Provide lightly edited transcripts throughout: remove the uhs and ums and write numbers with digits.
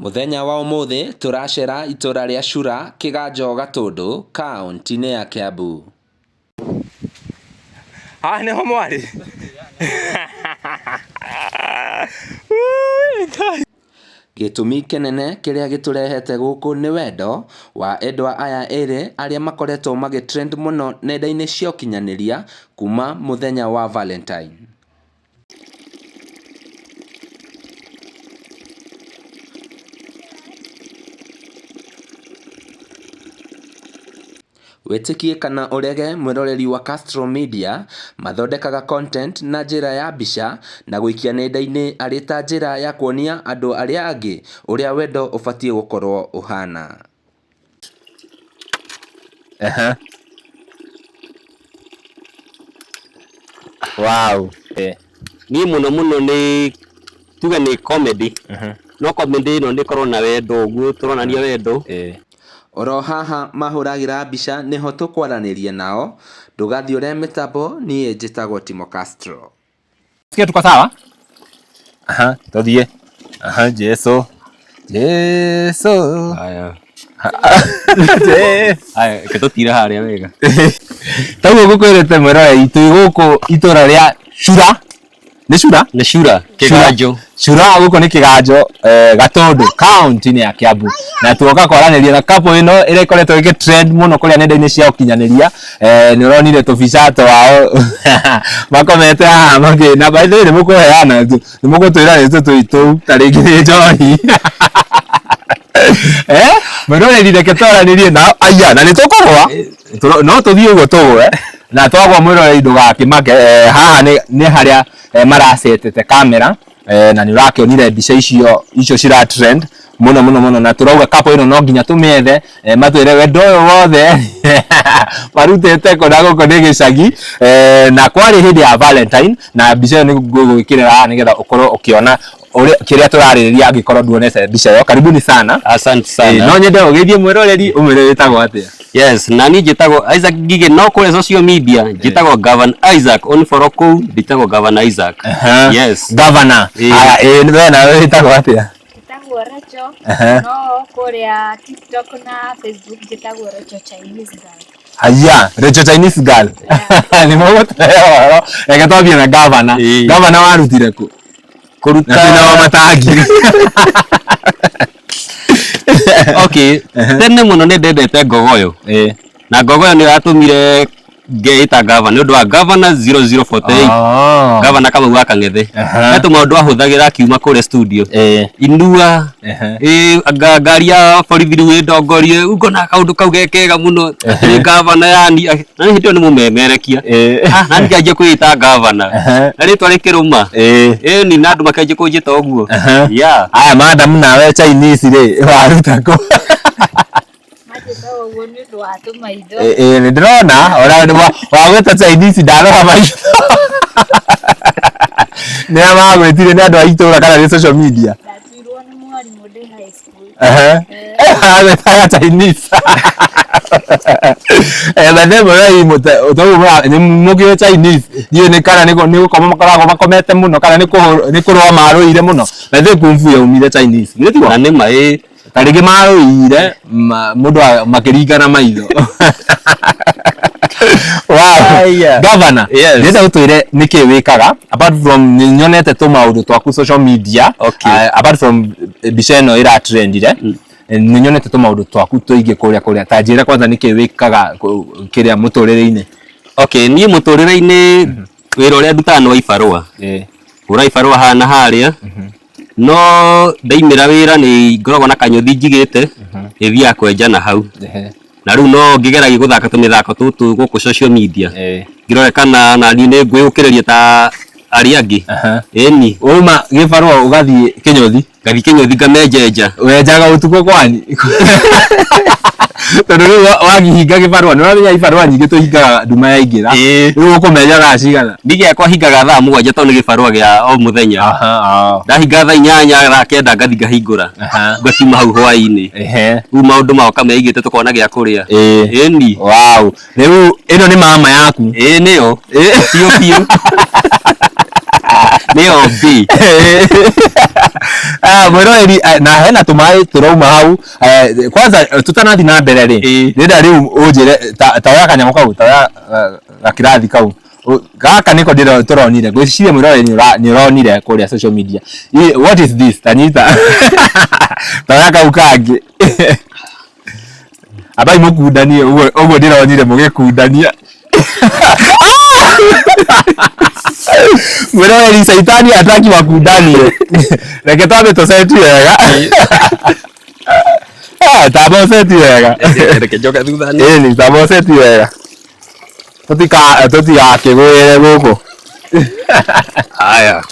Mũthenya wa ũmũthĩ tũracera itũra rĩa Cura, Kĩganjo Gatũndũ, kaũntĩ-inĩ ya Kiambu. Haha nĩho mwarĩ? Gĩtũmi kĩnene kĩrĩa gĩtũrehete gũkũ nĩ wendo wa endwa aya erĩ arĩa makoretwo magĩ trend mũno nenda-inĩ cia ũkinyanĩria kuma mũthenya wa Valentine. Wĩtĩkie kana ũrege mwĩroreri wa Castro Media mathondekaga content na njĩra ya mbica na gũikia nenda-inĩ arĩ ta njĩra ya kuonia andũ arĩa angĩ ũrĩa wendo ũbatiĩ gũkorwo ũhana. Aha. Wow. Eh. Niĩ mũno mũno nĩ tuge nĩ comedy no comedy ĩno nĩ ĩkorwo na wendo ũguo tũronania wendo. Eh. Oro haha mahũragĩra mbica nĩho tũkwaranĩria nao, ndũgathiũre mĩtambo niĩ njĩtagwo Timo Castro. Sikia tuko sawa? Aha, tuthiĩ. Aha, Jesu. Jesu. Haya. Jesu. Haya, reke tũtire harĩa wega. Taguo ngũkwĩrĩte mwĩroreri twĩ gũkũ itũra rĩa Cura. Nĩ Cura? Nĩ Cura, Kĩganjo. Cura gũkũ nĩ Kĩganjo eh, Gatũndũ kaunti-inĩ ya Kiambu na tuoka kwaranĩria na couple ĩno ĩrĩa ĩkoretwo ĩgĩ trend mũno kũrĩa nenda-inĩ cia ũkinyanĩria eh, nĩ ũronire tũbica twao makomete haha makĩ na by the way nĩ mũkũheana nĩ mũgũtwĩra nĩ tũtũi tũu ta rĩngĩ nĩ njohi eh mwĩroreri reke twaranĩrie nao aya na nĩ tũkũgwa no tũthiĩ ũguo tũgwe na twagwa mwĩroreri ndũgakĩmake eh, haha nĩ harĩa eh, maracetete kamera eh, na nĩ ũrakĩonire mbica icio icio cira trend mũno mũno mũno na tũrauga couple ĩno no nginya tũmĩethe eh, matwĩre wendo ũyũ wothe marutĩte kũ na gũkũ nĩ gĩcagi eh, na kwarĩ hĩndĩ ya Valentine na mbica ĩyo nĩ ngũgwĩkĩrĩra haha nĩgetha ũkorwo ũkĩona ũrĩa kĩrĩa tũrarĩrĩria angĩkorwo nduonete mbica ĩyo karibuni sana. Asante Eh, sana. no nyende ũgeithie mwĩroreri ũmwĩre wĩtagwo atĩa. Yes, na niĩ njĩtagwo Isaac Ngigĩ no kũrĩa social media njĩtagwo Gavana Isaac unfollow kũu njĩtagwo Gavana Isaac. Yes. Governor. Eh. Aya, eh, we nawe wĩtagwo atĩa? Njĩtagwo Rachel. Aha. No kũrĩa TikTok na Facebook njĩtagwo Rachel Chinese Girl. Haya, Rachel Chinese girl. Nĩ mũgũtũhe ũhoro. Reke twambie na governor. Eh. Governor warutire kũ? Kũruta Na twĩna wa matangi. Okay, tene mũno nĩ ndendete ngogoyo Eh. na ngogoyo nĩyo yatũmire ngeĩta gavana nĩ ũndũ wa gavana 0048. Oh. Gavana Kamau wa Kang'ethe. Aha. He tũmaũndũ ahũthagĩra akiuma kũrĩa studio. Eh. Inua Ehe. ĩ anga ngari ya borithi rĩu ĩndongorie rĩu ngona kaũndũ kau ge kega mũno nĩ gavana yani na hĩndĩ ĩyo nĩ mũmemerekia. Eh. Ah, na ngĩanjia kwĩĩta gavana Aha. na rĩtwa rĩkĩrũma. Eh. Ĩni na andũ makĩanjia kũnjĩta ũguo. Aha. Yeah. Aya madam nawe Chinese rĩ waruta kũ? Manjĩtaga ũguo nĩ ũndũ wa tũmaitho. Ĩ ĩ, nĩ ndĩrona ona nĩ wagwĩta Chinese ndarora maitho. Nĩ a magwĩtire nĩ andũ a itũra kana nĩ social media? Ndatuirwo nĩ mwarimũ ndĩ high school. Ehe. Agwĩtaga Chinese. Eh, by the way, mũroi nĩ mũkĩũĩ Chinese ndiũĩ nĩ kana nĩ gũkoma makoragwo makomete mũno kana nĩ kũrũa marũire mũno. By the way, kung fu yaumire Chinese. Githĩ tiguo? Na nĩ ma ĩ. Ta rĩngĩ marũire mũndũ makĩringana maitho. Wow. Aya. Governor, Yes. ndĩrenda ũtwĩre nĩkĩ wĩkaga apart from nĩ nyonete tũmaũndũ twaku social media. Okay. Apart from mbica ĩno ĩratrendire nĩ nyonete tũmaũndũ twaku tũingĩ kũrĩa kũrĩa ta njĩra kwanza nĩkĩ wĩkaga kĩrĩa mũtũrĩre-inĩ. Okay, niĩ mũtũrĩre-inĩ wĩra ũrĩa ndutaga nĩ wa ibarũa. Hũra ibarũa haha na harĩa. No ndaimĩra wĩra nĩ ngoragwo na kanyũthi njigĩte ĩthiaga kwenja na hau. Na rĩu no ngĩgeragia gũthaka tũmĩthako tũtũ gũkũ social media. Ngĩrore kana naniĩ nĩ ngwĩyũkĩrĩria ta arĩa angĩ. Ĩni. Wauma gĩbarũa ũgathiĩ kĩnyũthi? Ngathiĩ kĩnyũthi ngamenjenja. Wenjaga ũtukũ kwani? Tondũ rĩu wakihinga gĩbarũa nĩ ũramenya ibarũa nyingĩ tũhingaga nduma yaingĩra. Rĩu ũkũmenja thaa cigana? Niĩ gĩakwa hingaga thaa 7 tondũ nĩ gĩbarũa gĩa o mũthenya. Ndahinga thaa 8 thaa 9 ngathiĩ ngahingũra. Ngakiuma hau hwaĩ-inĩ. Rĩu maũndũ magoka meigĩte tũkona gĩa kũrĩa. Ĩni. Wow. Rĩu ĩno nĩ mama yaku? Ĩĩ nĩyo. Biũ biũ. Nĩ OB. Ah, mwĩroreri na hena tũmaĩ tũrauma hau. Kwanza tũtanathi na mbere rĩ, ndĩrenda rĩu ũnjĩre ta oya kanyamũ kau, ta oya gakirathi kau. Gaka nĩko ndĩro tũronire, ngwĩciria mwĩroreri nĩ ũronire kũrĩa social media. What is this? Tanyita ta oya kau kangĩ, ambai mũkundanie ũguo ũguo ndĩronire mũgĩkundania. Mwĩroreri, caitani hataki makundanie. Reke twambe tũceti wega. Ah, tamba ũceti wega. Reke njoke thutha. Ĩni, tamba ũceti wega, tũtigakĩgwĩre gũkũ. Haya.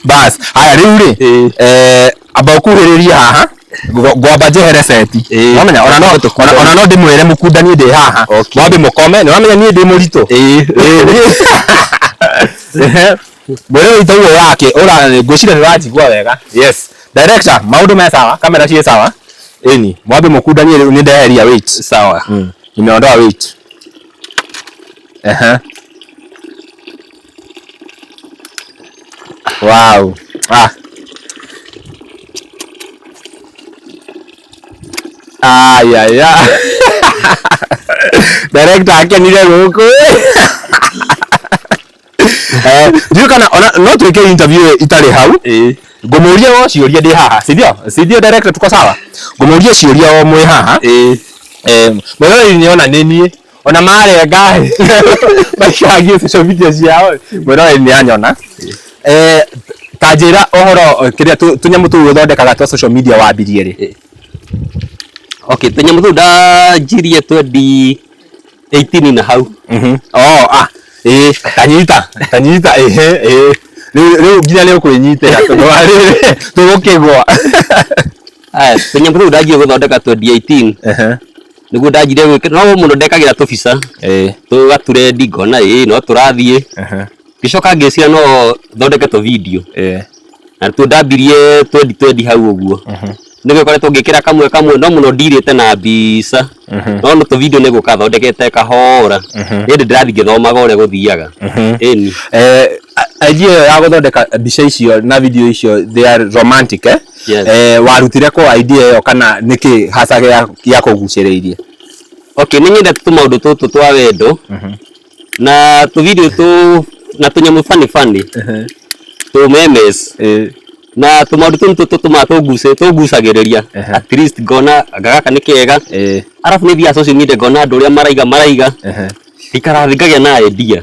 Bas, haya rĩu rĩ, amba ũkuhĩrĩrie haha. Ngwamba njehere seti. Wamenya ona no ndĩmwĩre mũkundanie ndĩ haha. Mwambe mũkome, nĩ wamenya niĩ ndĩ mũritũ. Mwĩre witũ ũguo ũrakĩ ũra ngwĩciria nĩ ũranjigua wega. Yes, director, maũndũ me sawa, kamera ciĩ sawa. Ĩni, mwambe mũkundanie rĩu, nĩ ndeheria weight. Sawa. Nimeondoa weight. Ehe. Wow. Ah. Ay, ay, ay. Director akenire gũkũ. Ndiũĩ kana ona no twĩke interview itarĩ hau. Ngũmũria o ciũria ndĩ haha, si ndio? Si ndio director, tuko sawa? Ngũmũria ciũria o mwĩ haha. Mwĩroreri nĩ ona nĩ niĩ ona marenga maikangie social media ciao, mwĩroreri nĩ anyona. Ta njĩra ũhoro kĩrĩa tũnyamũ tũu ũthondekaga twa social media wambirie rĩ? Okay, tũnyamũ tũu ndanjirie 2018 na hau. Oh, ah, ĩĩ, tanyita, tanyita, ĩhĩ, ĩĩ. Rĩu nginya nĩ ũkwĩnyitĩra tondũ wa rĩrĩ tũgũkĩgwa. Aya, tũnyamũ tũu ndanjirie gũthondeka 2018. Nĩguo ndanjirie gwĩka, no mũno ndekagĩra tũbica tũgaturendi, ngona ĩĩ no tũrathiĩ. Ngĩcoka ngĩciria no thondeke tũ video. Na tuo ndambirie 2020 hau ũguo. Nĩguo ngoretwo ngĩkĩra kamwe kamwe, no mũno ndirĩte na mbica. No tũ video nĩ gũka thondekete kahora. Ĩndĩ ndĩrathiĩ ngĩthomaga ũrĩa gũthiaga. Ĩni. Idea ĩyo ya gũthondeka mbica icio na video icio, they are romantic, eh? Yes. Warutire kũ idea ĩyo, kana nĩkĩ hasa gĩa kũgucĩrĩirie? Okay, nĩ nyendete tũmaũndũ tũtũ twa wendo na tũ video tũ na tũnyamũ funny funny, tũ memes na tũmaũndũ tũu nĩtwo tũtũmaga tũnguce tũngucagĩrĩria. At least ngona anga gaka nĩ kega. Arabu nĩ thiaga social media, ngona andũ ũrĩa maraiga maraiga, ngaikara thĩ ngagĩa na idea,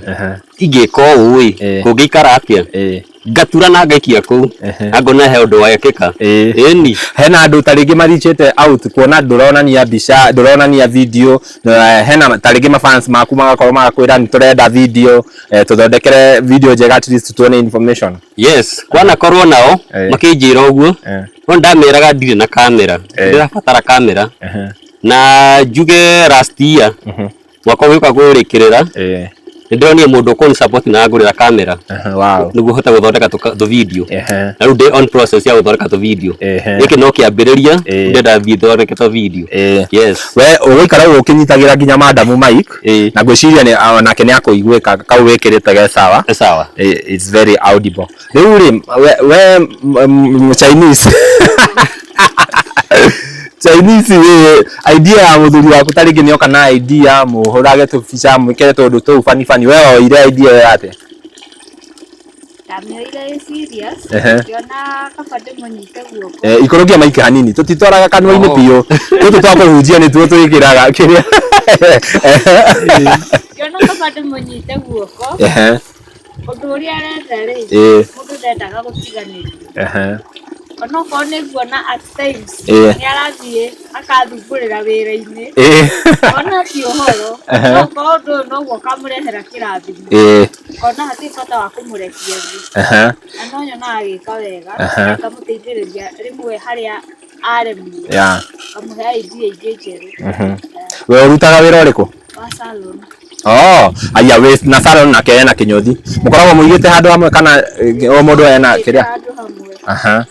ingĩka ũũ ĩ, kũngĩikara atĩa? Ngatura na ngaikia kũu na ngona he ũndũ wekĩka. Ĩni. Hena andũ ta rĩngĩ marichĩte out kuona ndũronania mbica, ndũronania video, na hena ta rĩngĩ mafans maku magakorwo magakwĩra nĩ tũrenda video, tũthondekere video njega, at least tuone information? Yes, kwanakorwo nao makĩnjĩra ũguo, no ndameraga ndirĩ na kamera, ndĩrabatara kamera. Na njuge last year, mwaka ũgĩũka kũrĩkĩrĩra, nĩ ndĩronire mũndũ ũkũni support na angũrĩra kamera nĩguo hote gũthondeka tũ video. Na rĩu ndĩ on process ya gũthondeka tũ video. Gĩkĩ no kĩambĩrĩria. Ndĩrenda thiĩ thondeke tũ video. Yes. We ũgũikara ũguo ũkĩnyitagĩra nginya madamu mic. Na ngwĩciria nĩ onake nĩ akũiguĩka kau wĩkĩrĩte ge sawa. Sawa. It's very audible. Rĩu rĩ, we Chinese Chinese rĩ, idea ya mũthuri waku ta rĩngĩ nĩoka na idea mũhũrage tũbica, mwĩkĩre tũndũ tũu funny funny, we woire idea ĩyo atĩa? Ndamĩoire ĩ serious. Ngĩona kaba ndĩmũnyite guoko. Ikũrũkia maiki hanini, tũtitwaraga kanua-inĩ biũ, tũtũ twa kũhunjia nĩtuo twĩkĩraga kĩrĩa. Ngĩona kaba ndĩmũnyite guoko. Ũndũ ũrĩa arenda rĩ, mũndũ ndendaga gũtiganĩrio. Onokorwo nĩ nguona at times nĩ arathiĩ akathumbũrĩra wĩra-inĩ, ona ti ũhoro, no ũkorwo ũndũ ũyũ noguo ũkamũrehera kĩrathimo. Ngona hatirĩ bata wa kũmũrekia thĩ. Na no nyonaga agĩka wega, ngamũteithĩrĩria rĩmwe harĩa aremwo, ngamũhe idea ingĩ njerũ. We ũrutaga wĩra ũrĩkũ? Wa salon. Oh, aya wĩ na salon nake ena kĩnyũthi. Mũkoragwo mũigĩte handũ hamwe kana o mũndũ ena kĩrĩa? Handũ hamwe. Aha.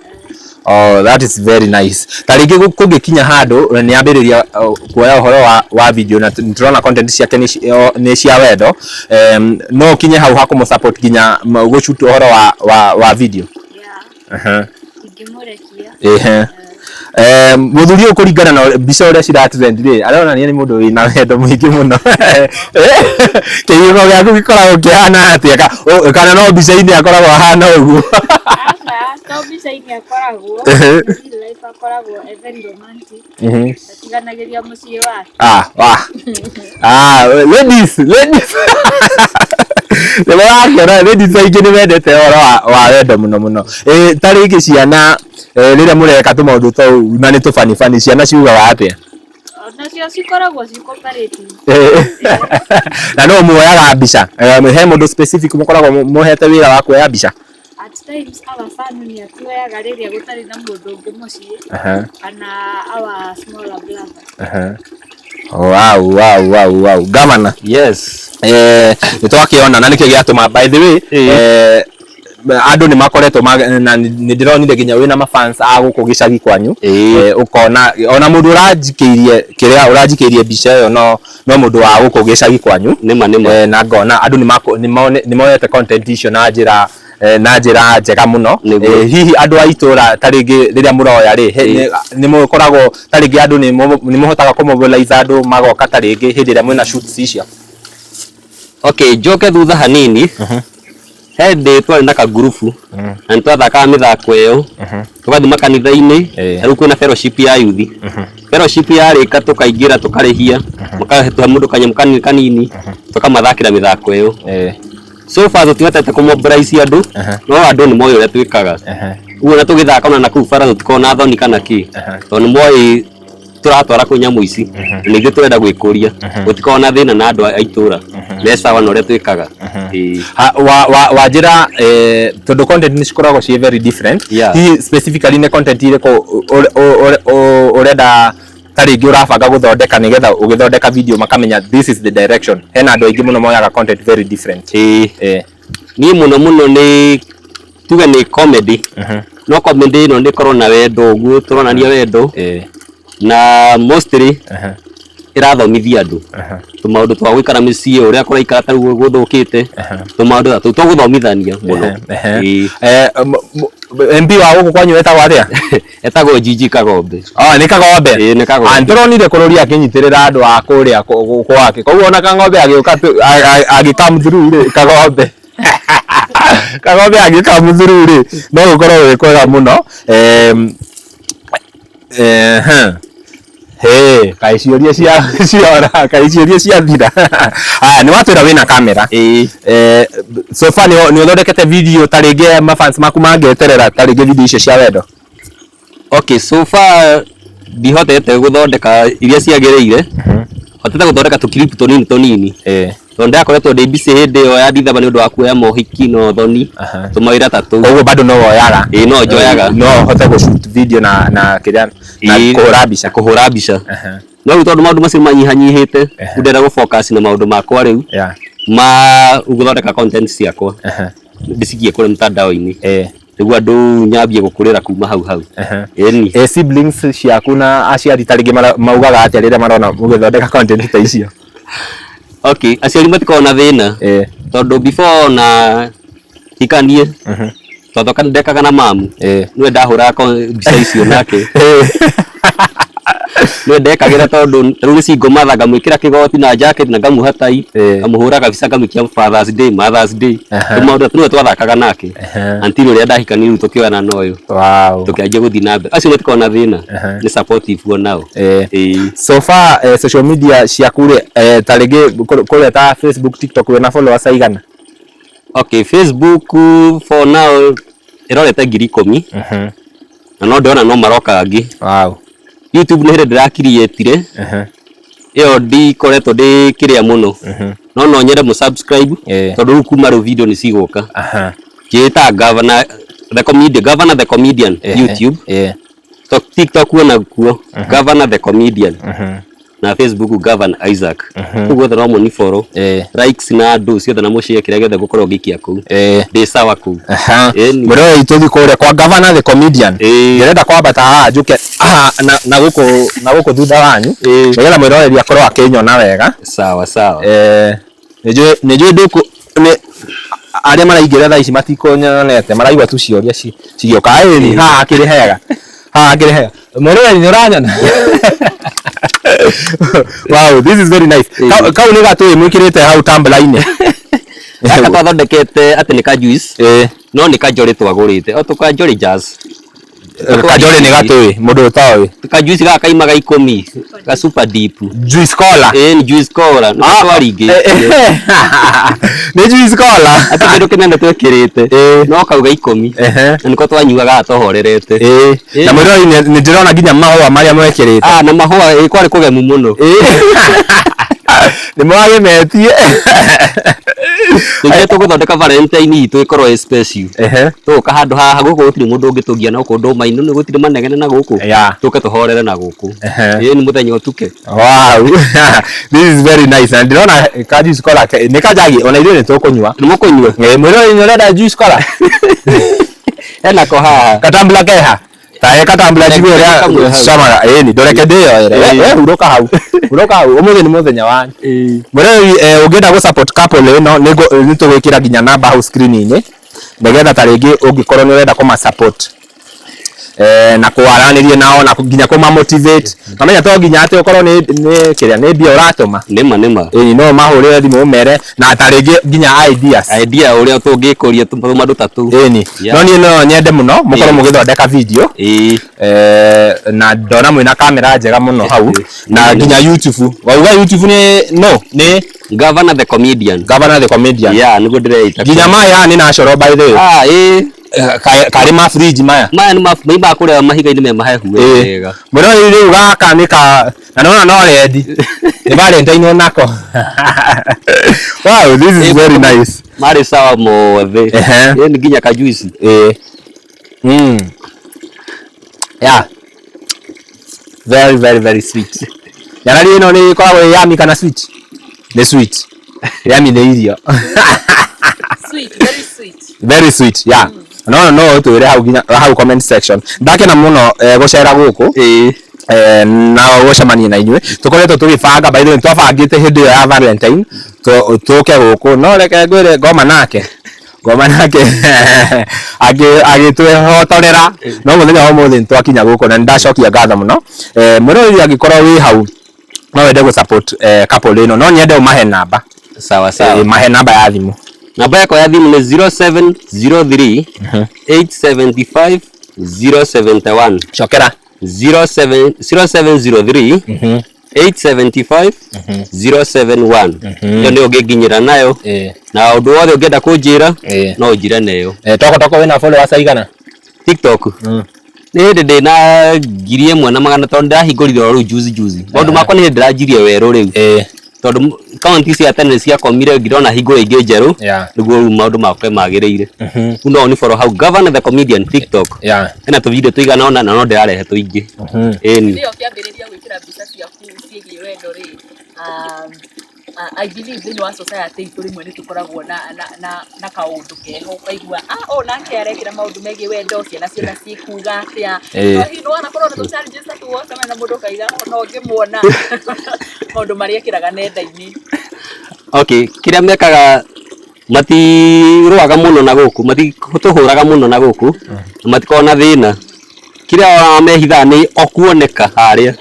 Oh, that is very nice. Ta rĩngĩ kũngĩkinya handũ nĩ ambĩrĩria kuoya ũhoro wa video na nĩtũrona content ciake nĩ cia wendo, no ũkinye hau ha kũmũ support nginya gũ shoot ũhoro wa video? Yeah. Ingĩmũrekia. Ehe. Mũthuri ũyũ, kũringana na mbica ũrĩa cira trend rĩ, aronania nĩ mũndũ wĩna wendo mũingĩ mũno. Kĩhiũko gĩaku gĩkoragwo kĩhana atĩa? Kana no mbica-inĩ akoragwo ahana ũguo? Aca, to mbica-inĩ akoragwo, in real life akoragwo e very romantic. Atiganagĩria mũciĩ wake. Ah, wah. Ah, ladies, ladies. Nĩ mũrakĩona ladies aingĩ nĩ mendete ũhoro wa wendo mũno mũno. Ta rĩngĩ ciana, rĩrĩa mũreka tũmaũndũ tũu na nĩ tũbani bani, ciana ciugaga atĩa? Nacio cikoragwo ci cooperative. Na no muoyaga mbica? He mũndũ specific mũkoragwo mũhete wĩra wa kuoya mbica? At times our son nĩ atuoyaga rĩrĩa gũtarĩ na mũndũ ũngĩ mũciĩ, kana our smaller brother. Wow. Governor. Yes. Nĩ twakĩona na nĩkĩo gĩatũma, by the way, andũ nĩ makoretwo na nĩ ndĩronire nginya wĩna mafans a gũkũ gĩcagi kwanyu. Ũkona ona mũndũ ũranjikĩirie kĩrĩa ũranjikĩirie mbica ĩyo no mũndũ wa gũkũ gĩcagi kwanyu. Nĩma nĩma. Na ngona andũ nĩ monete content icio na njĩra njega mũno. Hihi andũ a itũra, ta rĩngĩ rĩrĩa mũroya rĩ, nĩ mũkoragwo ta rĩngĩ andũ nĩ mũhotaga kũmobilize andũ magoka ta rĩngĩ hĩndĩ ĩrĩa mwĩna shoots icio? Okay, njoke thutha hanini. He hĩndĩ twarĩ na kagurubu na nĩ twathakaga mĩthako ĩyo, tũgathiĩ makanitha-inĩ. Rĩu kwĩna fellowship ya youth, fellowship yarĩka tũkaingĩra, tũkarĩhia, makatũhe mũndũ kanyamũ kanini kanini, tũkamathakĩra mĩthako ĩyo. So far tũtihotete kũmobilize andũ, no andũ nĩ moĩ ũrĩa twĩkaga. Ũguo na tũgĩthaka ona na kũu bara tũtikoragwo na thoni kana kĩ, tondũ nĩ moĩ tũratwara kũu nyamũ ici na ningĩ tũrenda gwĩkũria. Gũtikoragwo na thĩna na andũ a itũra, me sawa na ũrĩa twĩkaga. Ĩĩ. Wa njĩra, tondũ content nĩ cikoragwo ciĩ very different, hihi specifically nĩ content irĩkũ ũrenda, ta rĩngĩ ũrabanga gũthondeka, nĩgetha ũgĩthondeka video makamenya this is the direction? Hena andũ aingĩ mũno moyaga content very different. Niĩ mũno mũno nĩ tuge nĩ comedy, no comedy ĩno nĩ ĩkorwo na wendo, ũguo tũronania wendo, na mostly ĩrathomithia andũ tũmaũndũ twa gũikara mĩciĩ, ũrĩa kũraikara ta rĩu gũthũkĩte, tũmaũndũ ta tũu tũgũthomithania mũno. Ĩĩ. MP wa gũkũ kwanyu etagwo atĩa? Etagwo Gigi Kagombe. Oh, nĩ Kagombe? Ĩĩ, nĩ Kagombe. Ah, nĩtũronire kũrũri akĩnyitĩrĩra andũ a kũrĩa gwake, koguo ona Kang'ombe agĩũka agĩ come through rĩ, Kagombe agĩ come through rĩ, no gũkorwo gwĩ kwega mũno. Hey, kaĩ ciũria cia ciora, kaĩ ciũria ciathira. Aya, nĩ watwĩra wĩna kamera. Ĩĩ. So far nĩ ũthondekete video ta rĩngĩ mafans maku mangĩeterera, ta rĩngĩ video icio cia wendo? Okay, so far ndihotete gũthondeka iria ciagĩrĩire, hotete gũthondeka tũkiripu tũnini tũnini, tondũ ndakoretwo ndĩ busy hĩndĩ ĩyo ya Dithemba nĩ ũndũ wa kuoya mohiki na ũthoni, tũmawĩra ta tũu. Koguo bado no woyaga? Ĩĩ, no njoyaga. No ũhote gũ shoot video na kĩrĩa na kũhũra mbica? Kũhũra mbica. No rĩu tondũ maũndũ macio manyihanyihĩte, rĩu ndĩrenda gũ focus na maũndũ makwa rĩu ma gũthondeka content ciakwa, ndĩcikie kũrĩa mtandao-inĩ, nĩguo andũ nyambie gũkũrĩra kuma hau hau. Ĩni. Siblings ciaku na aciari ta rĩngĩ maugaga atĩa rĩrĩa marona mũgĩthondeka content ta icio? Okay, aciari matikoragwo na thĩna, tondũ before na hikanie twathoka ndekaga na mamu, nĩwe ndahũraga mbica icio nake, nĩwe ndekagĩra, tondũ rĩu nĩ single mother, ngamwĩkĩra kĩgoti na jacket na ngamuha tai, ngamũhũra kabica, ngamũikia Father's Day, Mother's Day, tũmaũndũ nĩwe twathakaga nake until ũrĩa ndahikania, rĩu tũkĩoyana na ũyũ, tũkĩanjia gũthiĩ na mbere. Acio matikoragwo na thĩna, nĩ supportive o nao. Ĩĩ. So far, social media ciaku rĩ, ta rĩngĩ kũrĩa ta Facebook, TikTok, wĩna followers aigana? Okay, Facebook for now ĩrorete 10,000, na no ndĩrona no maroka angĩ. YouTube nĩ hĩndĩ ndĩrakiriĩtire, ĩyo ndikoretwo ndĩ kĩrĩa mũno, no no nyende mũ subscribe, tondũ rĩu kuma rĩu video nĩ cigũka. Njĩtaga Governor the Comedian, Governor the Comedian YouTube. TikTok kuo nakuo Governor the Comedian. Na Facebook Gavana Isaac. Kũu guothe no mũni follow. Likes na andũ ciothe na mũshare kĩrĩa gĩothe ngũkorwo ngĩikia kũu. Ndĩ sawa kũu. Ĩni. Mwĩroreri tũthiĩ kũrĩa kwa Gavana the comedian. Ndĩrenda kwambata haha njũke haha na na gũkũ na gũkũ thutha wanyu nĩgetha mwĩroreri akorwo akĩnyona wega. Sawa sawa. Nĩnjũĩ nĩnjũĩ ndũkũ nĩ arĩa maraingĩra thaa ici matikũnyonete maraigua tu ciũria cigĩũka. Ĩni haha hakĩrĩ hega. Haha hakĩrĩ hega. Mwĩroreri nĩ ũranyona? Wow, this is very nice. Kau nĩ gatũĩ mwĩkĩrĩte hau tumbler-inĩ. Gaka twathondekete atĩ nĩ ka juice. No nĩ kanjorĩ twagũrĩte. O tũkanjorĩ jazz. Kanjorĩ nĩ gatũĩ mũndũ ũtoĩ. Kajuice gaka kaimaga ikũmi. Ga super deep. Juice cola. Ĩĩ nĩ juice cola. Nĩ twaringĩtie. Nĩ juice cola. Atĩ kĩndũ kĩnene twĩkĩrĩte. No kau ga ikũmi. Na nĩko twanyuaga tũhorerete. Na mwĩroreri nĩ ndĩrona nginya mahũa marĩa mwekĩrĩte. Ah, na mahũa ĩ kwarĩ kũgemu mũno. Nĩ mwagĩmetie. Ningĩ tũgũthondeka Valentine itũ ĩkorwo ĩ special. Tũgũka handũ haha gũkũ gũtirĩ mũndũ ũngĩtũgia na gũkũ ndũma-inĩ nĩ gũtirĩ manegene na gũkũ. Tũke tũhorere na gũkũ. Ĩĩ nĩ mũthenya ũtuke. Wow. This is very nice. Na ndĩrona ka juice cola nĩ kanjagi ona ithuĩ nĩ tũkũnyua. Nĩ mũkũnyua? Mwĩroreri nĩ ũrenda juice cola? Hena ko haha. Gatumbler keha? Tahe gatumbler njigue ũrĩa camaga. Ĩni ndũreke ndĩyoere. We hurũka hau. Hurũka hau. Ũmũthĩ nĩ mũthenya wanyu. Mwĩroreri ũngĩenda gũ support couple ĩno nĩ tũgwĩkĩra nginya namba hau screen-inĩ nĩgetha ta rĩngĩ ũngĩkorwo nĩ ũrenda kũma support na kwaranĩria nao na nginya kũma motivate. Namenya to nginya atĩ ũkorwo nĩ kĩrĩa nĩ mbia ũratũma. Nĩma nĩma. Ĩni no ũmahũrĩre thimũ ũmere na ta rĩngĩ nginya ideas. Idea ũrĩa tũngĩkũria tũmaũndũ ta tũu. Ĩni. No niĩ no nyende mũno mũkorwo mũgĩthondeka video. Na ndona mwĩna kamera njega mũno hau na nginya YouTube. Wauga YouTube nĩ no nĩ Gavana the comedian. Gavana the comedian. Yeah, nĩguo ndĩreita. Nginya maĩ haha nĩ natural by the way. Ah, ĩĩ. Karĩ ma fridge maya. Maya nĩ ma kũrĩa mahiga-inĩ me mahehu wega. Mwĩroreri rĩu gaka nĩ ka na nĩwona no red. Nĩ Valentine onako. Wow, this is very nice. Marĩ sawa mothe. Ĩĩ nĩ nginya ka juice. Ĩĩ. Yeah. Very very very sweet. Nyarari ĩno nĩ ĩkoragwo ĩ yummy kana sweet? Nĩ sweet. Yummy nĩ irio. Sweet, very sweet. Very sweet, yeah. No no ũtwĩre hau nginya hau comment section. Ndakena mũno gũcera gũkũ. Na gũcemania na inyuĩ. Tũkoretwo tũgĩbanga, by the way twabangĩte hĩndĩ ĩyo ya Valentine tũke gũkũ. No reke ngwĩre ngoma nake. Ngoma nake agĩtwĩhotorera. No mũthenya wa ũmũthĩ nĩtwakinya gũkũ na nĩndacokia ngatho mũno. Mwĩroreri angĩkorwo wĩ hau no wende gũ support couple ĩno, no nyende ũmahe namba. Sawa sawa. Mahe namba ya thimũ. Namba yakwa ya thimũ nĩ 0703 875 071. Cokera. 0703 875 071. Ĩyo nĩyo ũngĩnginyĩra nayo. Na ũndũ wothe ũngĩenda kũnjĩra no ũnjĩre nayo. Toko toko wĩna followers aigana? TikTok. Nĩ hĩndĩ ndĩ na 1,100 tondũ ndĩrahingũrire o rĩu juzi juzi. Maũndũ makwa nĩ hĩndĩ ndĩranjirie werũ rĩu. Tondũ kaunti cia tene ciakomire ngĩrona hingũre ingĩ njerũ nĩguo rĩu maũndũ makwa magĩrĩire. Rĩu no ũni follow hau Gavana the comedian TikTok. Hena tũvideo tũigana ũna na no ndĩrarehe tũingĩ. Ĩni. Rĩrĩa ũkĩambĩrĩria gwĩkĩra mbica ciaku ciĩgiĩ wendo rĩ, I believe thĩinĩ wa society itũ rĩmwe nĩ tũkoragwo na kaũndũ keho ũkaigua, ah, ũyũ nake arekĩra maũndũ megiĩ wendo, ciana ciona cikuga atĩa. No hihi nĩ wanakorwo na tũ challenges ta tũu wacemania na mũndũ ũkaiga ona ũngĩmuona maũndũ marĩa ekĩraga nenda-inĩ. Okay, kĩrĩa mekaga matirũaga mũno na gũkũ, matitũhũraga mũno na gũkũ, na matikoragwo na thĩna. Kĩrĩa mehithaga nĩ o kuoneka harĩa.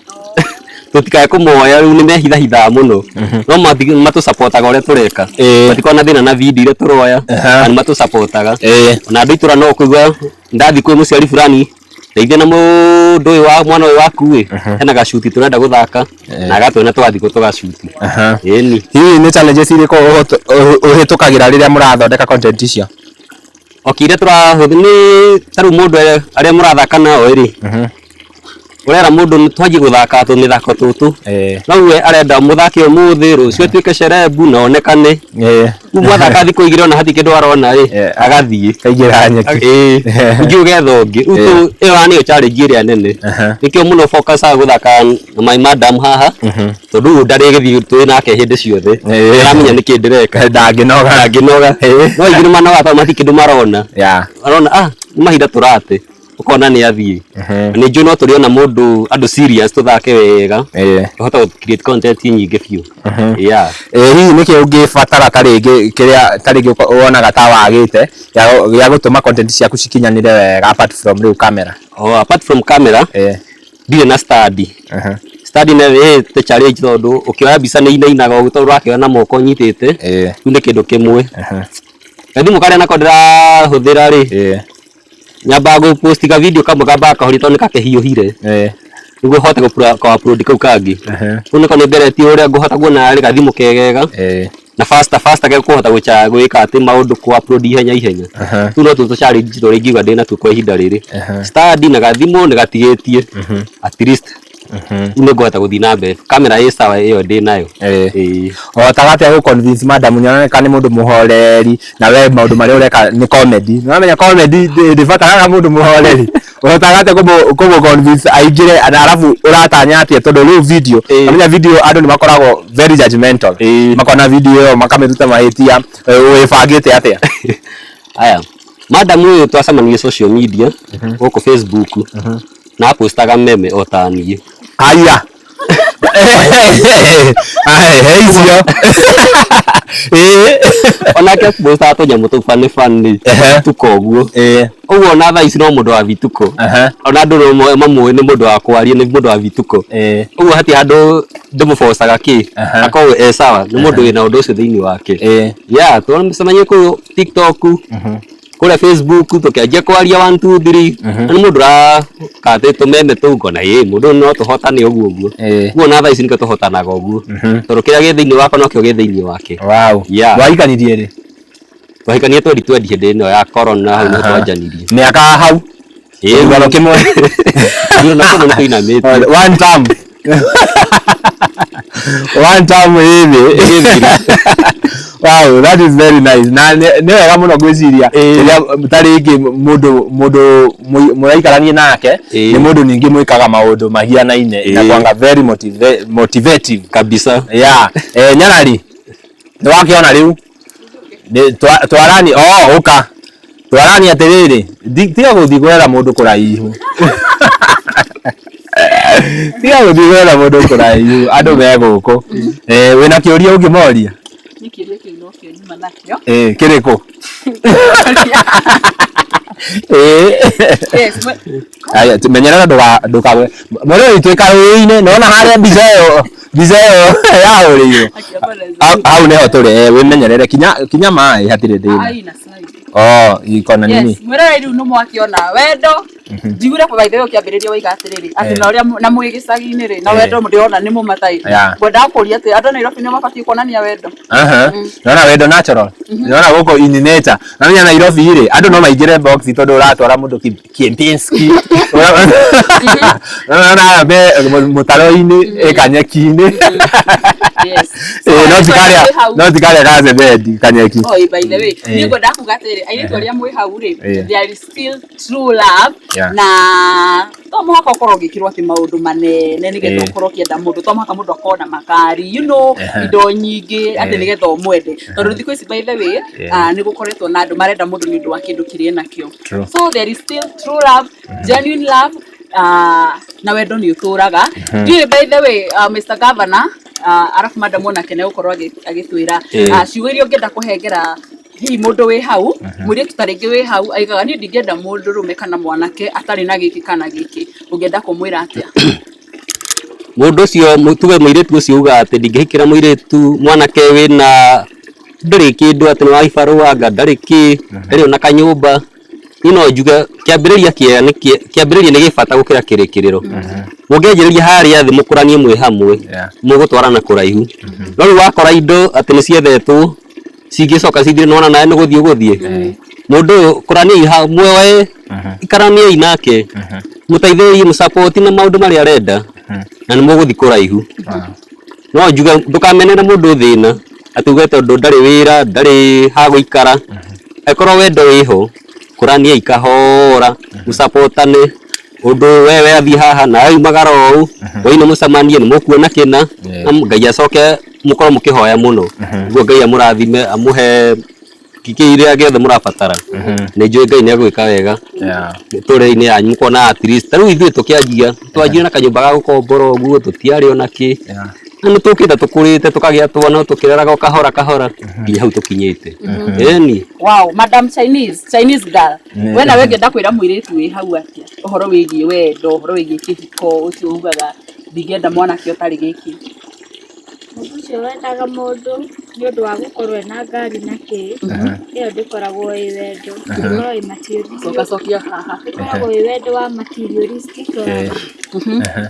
Tũtikae kũmoya rĩu nĩ mehithahithaga mũno. No matũcapotaga ũrĩa tũreka. Matikoragwo na thĩna na video iria tũroya, na nĩ matũcapotaga. Ona andũ a itũra no ũkũigua ndathiĩ kwĩ mũciari fulani, ndeithia na mũndũ ũyũ wa mwana ũyũ waku ĩ, hena gacuti tũrenda gũthaka, na agatwĩra tũgathiĩ kũ tũgacuti. Ĩni. Hihi nĩ challenges irĩkũ ũhĩtũkagĩra rĩrĩa mũrathondeka content icio? Okay, iria tũrahũthĩra nĩ ta rĩu mũndũ arĩa mũrathaka nao rĩ, Ũrera mũndũ nĩ twanjie gũthaka tũmĩthako tũtũ. No we arenda mũthake ũmũthĩ, rũciũ atuĩke cerebu na onekane. Rĩu mwathaka thikũ igĩrĩ ona hatirĩ kĩndũ arona rĩ, agathiĩ. Kaingĩra nyeki. Ĩĩ. Ningĩ ũgetha ũngĩ. Rĩu ĩyo nĩyo challenge ĩrĩa nene. Nĩkĩo mũno focusaga gũthaka na my madam haha, tondũ ũyũ ndarĩgĩthiĩ twĩ nake hĩndĩ ciothe. Aramenya nĩkĩ ndĩreka. Ndangĩnoga. Ndangĩnoga. No aingĩ nĩ manogaga tondũ matirĩ kĩndũ marona. Arona ah, nĩ mahinda tũrate. Ũkona nĩ athiĩ. Na nĩ njũĩ no tũrĩona mũndũ andũ serious tũthake wega. Tũhote gũ create content nyingĩ biũ. Yeah. Ĩ hihi nĩkĩ ũngĩbatara ta rĩngĩ kĩrĩa ta rĩngĩ wonaga ta wagĩte gĩa gũtũma content ciaku cikinyanĩre wega apart from rĩu camera? Oh, apart from camera, ndirĩ na stand. Stand nĩ ĩte challenge tondũ ũkĩoya mbica nĩ inainaga ũguo tondũ ũrakĩoya na moko ũnyitĩte. Rĩu nĩ kĩndũ kĩmwe. Gathimũ karĩa nako ndĩrahũthĩra rĩ, nyambaga gũ post ka video kamwe kambaga kahoria tondũ nĩ kakĩhiũhire. Nĩguo hote gũ upload kau kangĩ. Kau nĩko nĩ ngeretie ũrĩa ngũhota kuona rĩ gathimũ kegega. Na faster faster gekũhota gwĩka atĩ maũndũ kũ upload ihenya ihenya. Rĩu no tũtũ challenge tũrĩa ingiuga ndĩnatuo kwa ihinda rĩrĩ. Stand na gathimũ nĩ gatigĩtie. At least rĩu nĩ ngũhota gũthiĩ na mbere. Kamera ĩ sawa ĩyo ndĩnayo. Ĩĩ. Ũhotaga atĩa gũ convince madam nĩaroneka nĩ mũndũ mũhoreri na we maũndũ marĩa ũreka nĩ comedy. Nĩũramenya comedy ndĩbataraga mũndũ mũhoreri. Ũhotaga atĩa kũmũ convince aingĩre na arabu ũratanya atĩa tondũ rĩu video, ũramenya video andũ nĩ makoragwo very judgmental. Makona video ĩyo makamĩruta mahĩtia, wĩbangĩte atĩa? Aya, madam ũyũ twacemanirie social media gũkũ Facebook na apostaga meme o ta niĩ. Aya. Ai, he icio. Ĩĩ. Onake apostaga tũnyamũ tũu funny funny vituko ũguo. Ũguo ona thaa ici no mũndũ wa vituko. Ona andũ no mamũĩ nĩ mũndũ wa kwaria, nĩ mũndũ wa vituko. Ũguo hatirĩ handũ ndĩmũbocaga kĩ, akorwo e sawa, nĩ mũndũ wĩna ũndũ ũcio thĩinĩ wake. Yeah, twacemanirie kũu TikTok. Kũrĩa Facebook tũkĩanjia kwaria 1 2 3 na nĩ mũndũ ũrakatĩ tũmeme tũu ngona ĩ mũndũ ũyũ no tũhotane ũguo ũguo. Ũguo na thaa ici nĩkĩo tũhotanaga ũguo tondũ kĩrĩa gĩ thĩinĩ wakwa nokĩo gĩ thĩinĩ wake. Wow. Yeah. Mwahikanirie rĩ? Twahikanirie 2020 hĩndĩ ĩno ya corona hau nĩho twanjanirie. Mĩaka hau? Ĩĩ. Gĩthurano kĩmwe. Gĩthurano kĩmwe nĩ tũinamĩtie. One term. One term ĩthĩ. Wow, that is very nice. Na nĩ wega mũno ngwĩciria rĩrĩa ta rĩngĩ mũndũ mũndũ mũraikarania nake nĩ mũndũ ningĩ mwĩkaga maũndũ mahianaine na kwanga very motivative kabisa. Yeah. Nyarari, nĩ wakĩona rĩu? Twarani, oh, ũka. Twarani atĩrĩrĩ, tiga gũthiĩ gwetha mũndũ kũraihu. Tiga gũthiĩ gwetha mũndũ kũraihu, andũ me gũkũ. Wĩna kĩũria ũngĩmoria? Niĩ kĩũria kĩu nokĩo nyuma nakĩo. Kĩrĩkũ? Yes, Aya, menyerera ndũkagwe. Mwĩroreri twĩ karũĩ-inĩ, nĩwona harĩa mbica ĩyo mbica ĩyo yahũrĩirwo hau nĩho tũrĩ, wĩmenyerere kinya kinya maĩ hatirĩ thĩna. Ai, na slide. Oh, iko na nini? Yes, mwĩroreri rĩu nĩ mwakĩona wendo njiguire by the way ũkĩambĩrĩria waiga atĩrĩrĩ atĩ na ũrĩa na mwĩ gĩcagi-inĩ rĩ na wendo ndĩrona nĩ mũmatai. Ngwendaga kũria atĩ andũ a Nairobi nĩo mabatiĩ kuonania wendo? Aha. Nona wendo natural. Nona gũkũ in nature. Namenya Nairobi rĩ, andũ no maingĩre box tondũ ũratwara mũndũ Kempinski. Nona me mũtaro-inĩ, ĩ kanyeki-inĩ. Yes. Ĩ, no ti karĩa, no ti karĩa ga cementi kanyeki. Oh, by the way, niĩ ngwendaga kuga atĩrĩrĩ, airĩtu arĩa mwĩ hau rĩ, there is still true love na to mũhaka ũkorwo ũgĩkĩrwo atĩ maũndũ manene nĩgetha ũkorwo ũkĩenda mũndũ, to mũhaka mũndũ akorwo na makari, you know, indo nyingĩ atĩ nĩgetha ũmwende. Tondũ thikũ ici by the way, nĩ gũkoretwo na andũ marenda mũndũ nĩ ũndũ wa kĩndũ kĩrĩa enakĩo. So there is still true love, genuine love, na wendo nĩ ũtũraga. Ndiũĩ by the way, Mr. Governor, arabu madam onake nĩ egũkorwo agĩtwĩra ciugo iria ũngĩenda kũhengera hihi mũndũ wĩ hau, mũirĩtu ta rĩngĩ wĩ hau aigaga niĩ ndingĩenda mũndũrũme kana mwanake atarĩ na gĩkĩ kana gĩkĩ, ũngĩenda kũmwĩra atĩa? Mũndũ ũcio tuge mũirĩtu ũcio ugaga atĩ ndingĩhikĩra mũirĩtu mwanake wĩna ndũrĩ kĩndũ atĩ nĩ wa ibarũa anga ndarĩ kĩ, ndarĩ ona kanyũmba. Niĩ no njuge kĩambĩrĩria kĩega nĩ kĩambĩrĩria nĩ gĩ bata gũkĩra kĩrĩkĩrĩro. Mũngĩanjĩrĩria harĩa thĩ mũkũranie mwĩ hamwe, mũgũtwarana kũraihu. No rĩu wakora indo atĩ nĩ ciethetwo cingĩcoka cithire nĩwona nawe nĩ gũthiĩ ũgũthiĩ. Mũndũ ũyũ kũraniai hamwe, ikaraniai nake. Mũteithĩrĩrie, mũsupport na maũndũ marĩa arenda, na nĩ mũgũthiĩ kũraihu. No njuge ndũkamenere mũndũ thĩna atĩ uge tondũ ndarĩ wĩra, ndarĩ ha gũikara. Angĩkorwo wendo wĩho, kũraniai kahora, mũsupportane, ũndũ we we athiĩ haha nawe umagara ũũ, hwainĩ mũcemanie nĩ mũkuona kĩna, na Ngai acoke mũkorwo mũkĩhoya mũno, nĩguo Ngai amũrathime, amũhe kĩrĩa gĩothe mũrabatara. Nĩ njũĩ Ngai nĩ egwĩka wega mĩtũrĩre-inĩ yanyu, mũkona at least ta rĩu ithuĩ tũkĩanjia, twanjirie na kanyũmba ga gũkombora ũguo, tũtiarĩ ona kĩ, na nĩ tũkĩte tũkũrĩte tũkagĩa twana tũkĩreraga o kahora kahora nginya hau tũkinyĩte. Ĩni. Wow, Madam Chinese, Chinese girl. We nawe ũngĩenda kwĩra mũirĩtu wĩ hau atĩa ũhoro wĩgiĩ wendo, ũhoro wĩgiĩ kĩhiko, ũcio ugaga ndingĩenda mwanake ũtarĩ gĩkĩ? Mũndũ ũcio wendaga mũndũ nĩ ũndũ wa gũkorwo ena ngari na kĩ, ĩyo ndĩkoragwo ĩ wendo, ĩkoragwo ĩ materialistic. Coka cokia haha. Ĩkoragwo ĩ wendo wa materialistic love,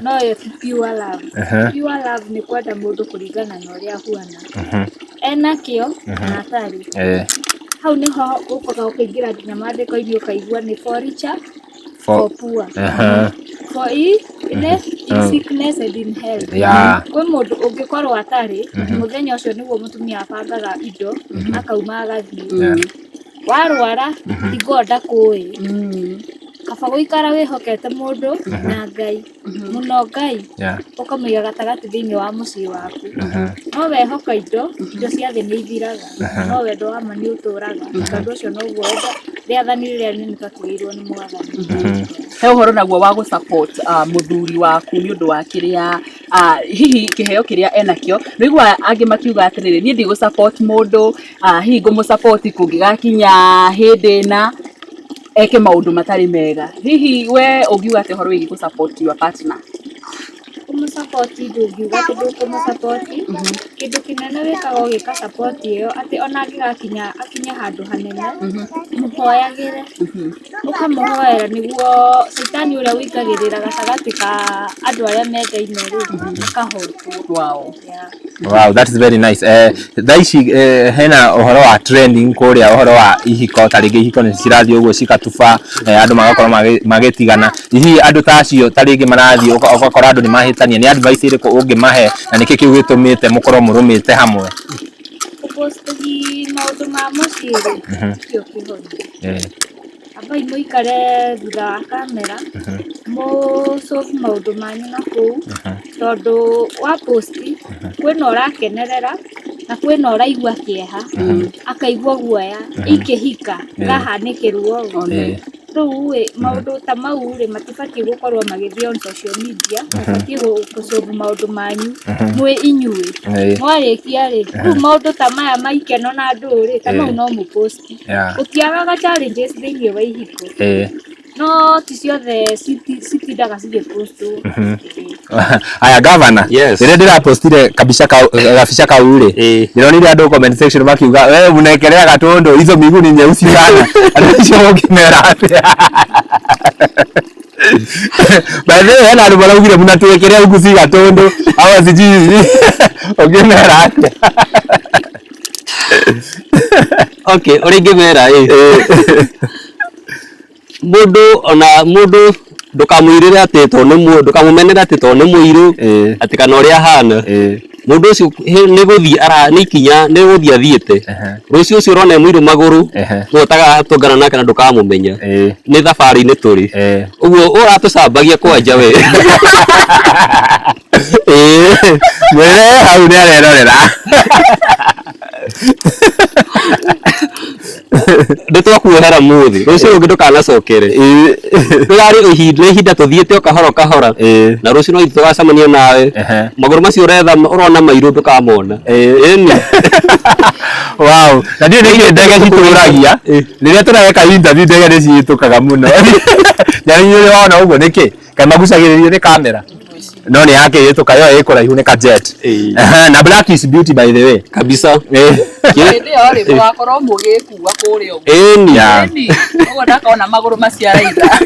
no ĩyo ti pure love. Pure love nĩ kwenda mũndũ kũringana na ũrĩa ahuana, ena kĩo na atarĩ. Hau nĩho ũkaga ũkaingĩra nginya maandĩko-inĩ ũkaigua nĩ for richer for poor. For in sickness and in health. Kwĩ mũndũ ũngĩkorwo atarĩ, mũthenya ũcio nĩguo mũtumia abangaga indo akauma agathiĩ. Warwara hingo ndakũĩ. Kaba gũikara wĩhokete mũndũ na Ngai, mũno Ngai, ũkamũiga gatagatĩ thĩinĩ wa mũciĩ waku. No wehoka indo, indo cia thĩ nĩ ithiraga, no wendo wa ma nĩ ũtũraga. Tondũ ũcio noguo wendo, rĩathani rĩrĩa rĩnene twatigĩirwo nĩ Mwathani. He ũhoro naguo wa gũ support mũthuri waku nĩ ũndũ wa kĩrĩa hihi kĩheo kĩrĩa enakĩo. Nĩũiguaga angĩ makiuga atĩrĩrĩ, niĩ ndigũ support mũndũ, hihi ngũmũ support kũngĩgakinya hĩndĩ ĩna eke maũndũ matarĩ mega. Hihi we ũngiuga atĩa ũhoro wĩgiĩ gũ support your partner? Kũmũ support ndũngiuga atĩ ndũkũmũ support, kĩndũ kĩnene wĩkaga ũgĩka support ĩyo atĩ ona angĩgakinya akinye handũ hanene, mũhoyagĩre, ũkamũhoera nĩguo caitani ũrĩa ũingagĩrĩra gatagatĩ ka andũ arĩa mendaine rĩ, akahotwo. Yeah. Wow, that is very nice. Thaa ici hena ũhoro wa trending kũrĩa, ũhoro wa ihiko, ta rĩngĩ ihiko nĩ cirathiĩ ũguo cikatuba, andũ magakorwo magĩtigana. Hihi andũ ta acio ta rĩngĩ marathiĩ ũgakora andũ nĩ mahĩtania, nĩ advice ĩrĩkũ ũngĩmahe na nĩkĩ kĩu gĩtũmĩte mũkorwo mũrũmĩte hamwe? Kũ post maũndũ ma mũciĩ rĩ, tikĩo kĩhonia. Ambai mũikare thutha wa kamera, mũ solve maũndũ manyu na kũu, tondũ wa post kwĩna ũrakenerera na kwĩna ũraigua kĩeha, akaigua guoya, ingĩhika ngahanĩkĩrwo ũũ. Rĩu ĩ, maũndũ ta mau rĩ, matibatiĩ gũkorwo magĩthiĩ on social media, mũbatiĩ gũ solve maũndũ manyu mwĩ inyuĩ. Mwarĩkia rĩ, rĩu maũndũ ta maya ma ikeno na ndũ rĩ, ta mau no mũ post. Gũtiagaga challenges thĩinĩ wa ihiko, no ti ciothe citindaga cigĩpostwo. Aya gavana, Yes. rĩrĩa ndĩrapostire kabica kau, gabica kau rĩ, ndĩronire andũ comment section makiuga we mnaekelea gatundu hizo miguu ni nyeusi sana. Andũ acio ũngĩmera atĩa? By the way, hena andũ maraugire mnatuwekelea huku si gatundu ama sijui, ũngĩmera atĩa? Okay, ũrĩa ingĩmera ĩ, mũndũ ona mũndũ ndũkamũirĩre atĩ tondũ nĩ ndũkamũmenere atĩ tondũ nĩ mũirũ, atĩ kana ũrĩa ahana. Mũndũ ũcio nĩ gũthiĩ ara nĩ ikinya nĩ gũthiĩ athiĩte. Rũciũ ũcio ũrona e mũirũ magũrũ, nĩwe ũtagatũngana nake na ndũkamũmenya. Nĩ thabarĩ-inĩ tũrĩ. Ũguo ũratũcambagia kwanja we. Mwĩre hau nĩ arerorera. Nĩ twakuohera mũthĩ, rũciũ rũngĩ ndũkanacokere. Rĩrarĩ ihinda nĩ ihinda tũthiĩte o kahora o kahora. Na rũciũ no ithuĩ tũgacemania nawe. Magũrũ macio ũretha ũrona mairũ ndũkamona. Ĩni. Wow, na ndiũĩ nĩkĩ ndege citũragia rĩrĩa tũreka interview, ndege nĩ cihĩtũkaga mũno. Na nĩ ũrĩ wona ũguo nĩkĩ? Kaĩ magucagĩrĩrio nĩ kamera? No nĩ yakĩhĩtũka, ĩyo ĩ kũraihu nĩ ka jet. Na black is beauty, by the way. Kabisa. Hĩndĩ ĩyo rĩ, mũgakorwo mũgĩkua kũrĩa ũguo. Ĩni. Ĩni, ũguo ndakona magũrũ macio araitha.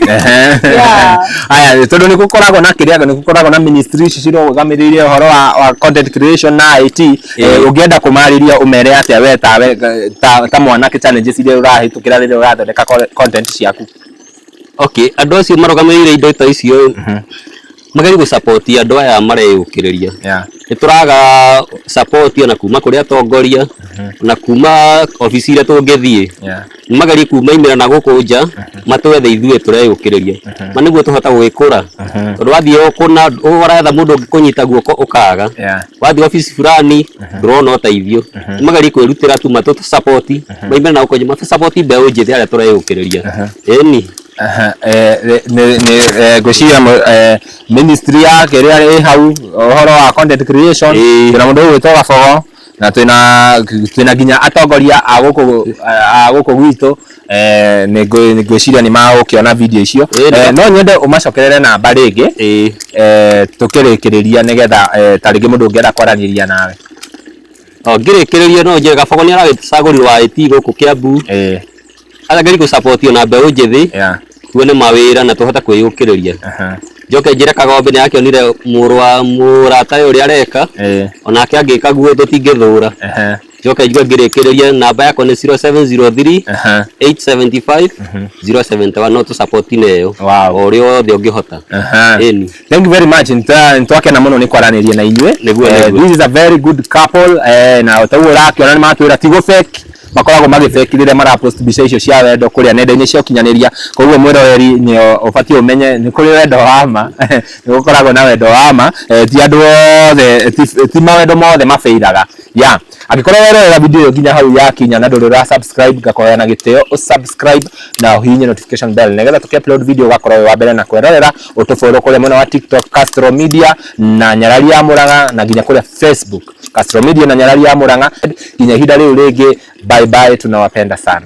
Aya, tondũ nĩ gũkoragwo na kĩrĩa, nĩ gũkoragwo na ministry ici cirũgamĩrĩire ũhoro wa content creation na IT, ũngĩenda kũmarĩria ũmere atĩa we tawe ta mwanake, challenges iria ũrahĩtũkĩra rĩrĩa ũrathondeka content ciaku? Okay, andũ acio marũgamĩrĩire indo ta icio magerie gũ-support andũ aya mareyũkĩrĩria. Nĩ tũraga support ona kuma kũrĩ atongoria na kuma obici iria tũngĩthiĩ. Nĩ magerie kumaimĩra na gũkũ nja matwethe ithuĩ tũreyũkĩrĩria. Ma nĩguo tũhota gwĩkũra. Tondũ wathiĩ o kũna ũretha mũndũ ũngĩkũnyita guoko ũkaga. Wathiĩ obici fulani ndũrona ũteithio. Nĩ magerie kwĩrutĩra tu matũ support maimĩre na gũkũ nja matũ support mbeũ njĩthĩ arĩa tũreyũkĩrĩria. Ĩni. Aha, eh, nĩ nĩ eh, ngwĩciria eh, ministry ya kĩrĩa ĩ hau ũhoro wa content creation twĩna mũndũ ũgwĩtwo Gabogo na twĩna twĩna nginya atongoria a gũkũ a gũkũ gwitũ eh, nĩ ngwĩciria nĩ magũkĩona video icio. No nyende ũmacokerere namba rĩngĩ eh, tũkĩrĩkĩrĩria nĩgetha eh, ta rĩngĩ mũndũ ũngĩenda kwaranĩria nawe. O ngĩrĩkĩrĩria no njĩre Gabogo nĩ aragĩcagũrirwo IT gũkũ Kiambu. Agerie gũ-support ona mbeũ njĩthĩ tuone mawĩra na tũhote kwĩyũkĩrĩria. Njoke njĩre Kagombe nĩ arakĩonire mũrũ wa mũratawe ũrĩa areka onake angĩka guo tũtingĩthũra. Njoke njuge ngĩrĩkĩrĩria namba yakwa nĩ 0703 875 071 no tũ support na ĩyo o ũrĩa wothe ũngĩhota. Ĩni. Thank you very much. Nĩtwakena mũno nĩ kwaranĩria na inyuĩ. Nĩguo, nĩguo. This is a very good couple na taguo ũrakĩona nĩ matwĩra ti gũ fake makoragwo magĩ fake rĩrĩa mara post mbica icio cia wendo kũrĩa nenda-inĩ cia ũkinyanĩria. Koguo mwĩroreri nĩ ũbatiĩ ũmenye nĩ kũrĩ wendo wa ma nĩ gũkoragwo na wendo wa ma ti andũ othe ti mawendo mothe mabĩiraga. Yeah. Angĩkorwo werorera video ĩyo nginya hau yakinya na ndũrĩ ũra subscribe ngakũhoya na gĩtĩo ũ subscribe na ũhihinye notification bell nĩgetha tũkĩ upload video ũgakorwo wĩ wa mbere na kwĩrorera. Ũtũ follow kũrĩa mwena wa TikTok Castro Media na Nyarari ya Murang'a na nginya kũrĩa Facebook Castro Media na Nyarari ya Murang'a. Nginya ihinda rĩu rĩngĩ, bye bye, tunawapenda sana.